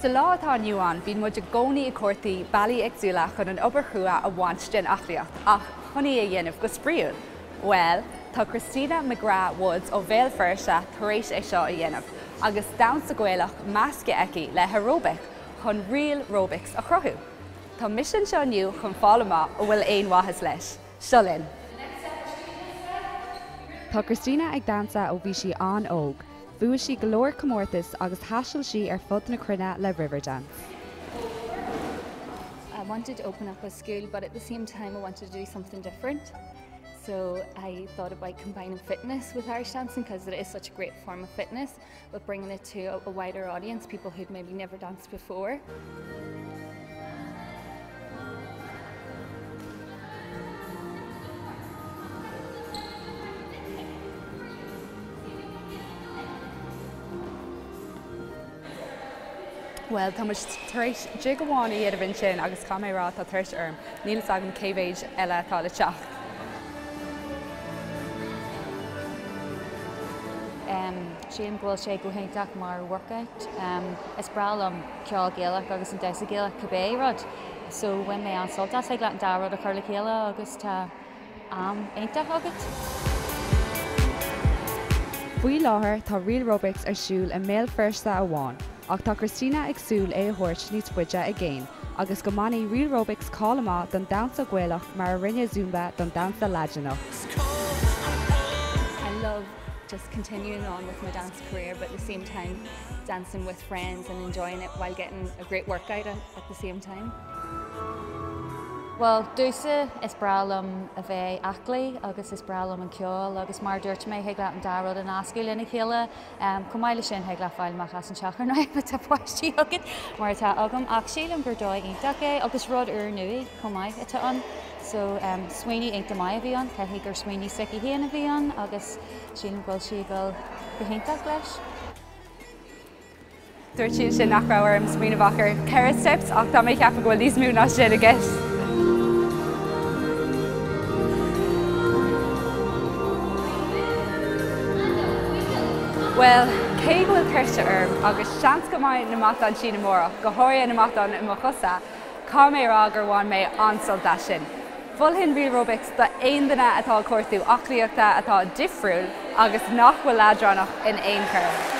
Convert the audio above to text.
Sa lá atá inniu ann, bíonn muid i gcónaí ag cuartú bealaí éagsúla chun an obair chrua a bhaint den aclaíocht, ach chun í a dhéanamh go spraíúil. Bhuel, tá Christina McGrath Woods ó Bhéal Feirste tar éis é seo a dhéanamh, agus damhsa Gaelach measctha aici le haeróbaic chun Realrobics a chruthú. Tá mise anseo inniu chun fáil amach an bhfuil aon mhaitheas leis. Seo linn! Tá Christina ag damhsa ó bhí sí an-óg. Bhuaigh sí go leor comórtas agus thaistil sí ar fud na cruinne le Riverdance. I wanted to open up a school but at the same time I wanted to do something different. So I thought about combining fitness with Irish dancing because it is such a great form of fitness, but bringing it to a, a wider audience, people who'd maybe never danced before. Bhuel, tá muid tar éis jig amháin a dhéanamh ansin agus caithfidh mé a rá tá tuirse orm. Níl fhios agam cé mhéid eile atá le teacht. Sílim go bhfuil sé go hiontach mar workout. Is breá liom ceol Gaelach agus an damhsa Gaelach cibé rud. So bhain mé an-sult as thig leat an dá rud a chur le chéile agus tá am iontach agat. Faoi láthair tá Realrobics ar siúl i mBéal Feirste amháin, ach tá Christina ag súil é a thabhairt níos faide i gcéin agus go mbainfidh Realrobics cáil amach don damhsa Gaelach mar a rinne Zumba don damhsa Laidineach. I love just continuing on with my dance career but at the same time dancing with friends and enjoying it while getting a great workout at the same time. Bhuel, domhsa, is breá liom a bheith aclaí agus is breá liom an ceol agus mar a dúirt mé, thig leat an dá rud a nascadh lena chéile. Chomh maith leis sin, thig leat fáil amach as an teach ar ndóigh má tá páistí agat, mar atá agam, ach sílim gur dóigh iontach é agus rud úrnua chomh maith atá ann. So, smaoineamh iontach maith a bhí ann, caithfidh gur smaoineamh s'aici féin a bhí ann agus sílim go bhfuil sí ag dul go hiontach leis. Dúirt sí ansin nach raibh orm smaoineamh ach ar 4 steps ach tá mé ag ceapadh go bhfuil níos mó ná sin i gceist. Bhuel, cé go bhfuil tuirse orm agus seans go mbeidh na matáin sin amárach, go háirithe na matáin i mo chosa, caithfidh mé a rá gur bhain mé an-sult as sin. Mholfainn Realrobics do aon duine atá ag cuartú aclaíochta atá difriúil agus nach bhfuil leadránach in aon chor.